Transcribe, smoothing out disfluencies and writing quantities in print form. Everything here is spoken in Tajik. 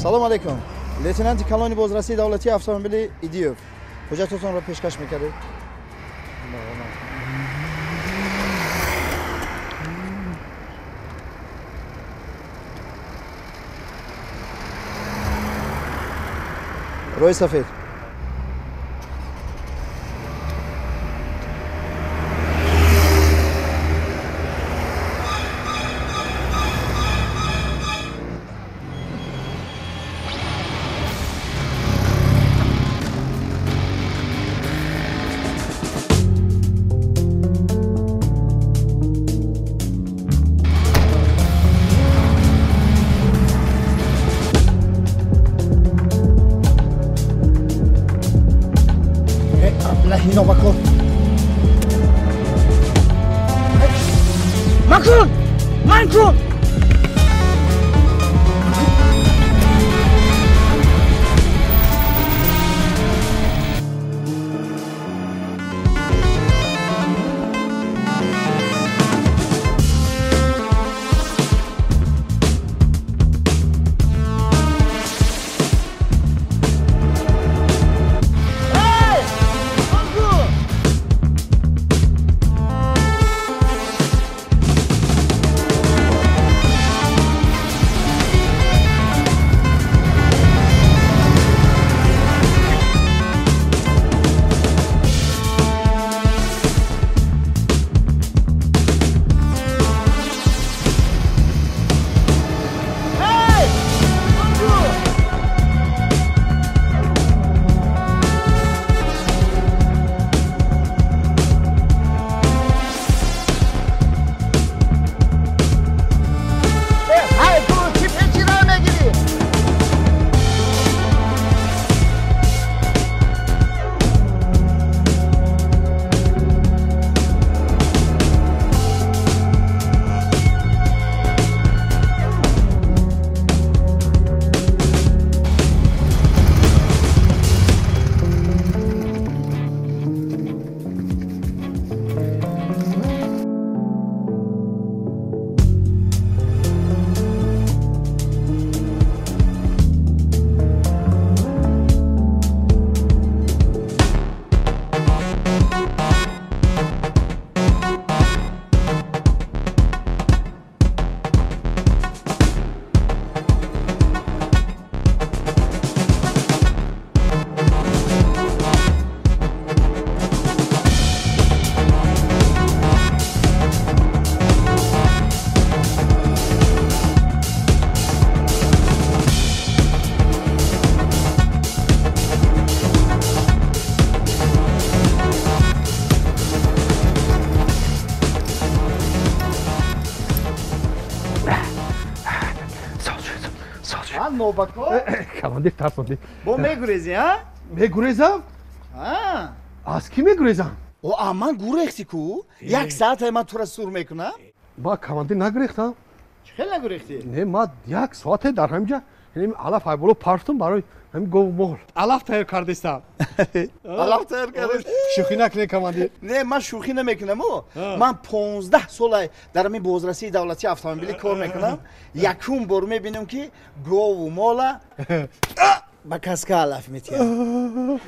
Салом алейкум. Лейтенанти калони бозрасии давлатии автомобили Идиев. Ҳуҷҷатотонро пешкаш мекардед? Роҳи сафед. Новаков. Макун! Манкун! Командир тарсонди. Бо мегурезӣ, а? Мегурезам? А? Аз кӣ мегурезам? О, а ман гурехтӣ ку? Як соате ман тура сур мекунам. Ма командир нагурехтам. Чӣ хел нагурехтӣ? Не, ма як соате дар ҳаминҷа алаф айболо парфтум барои ҳамин гову мол. Алаф тайёр кардистам. Алаф тайёр кардистам. Шӯхӣ накунед, командир. Не, ман шӯхӣ намекунам. Ман 15 сола дар ҳамин бозрасии давлатии автомобилӣ кор мекунам. Якум бор мебинам, ки гову мола ба каска алаф метиҳам.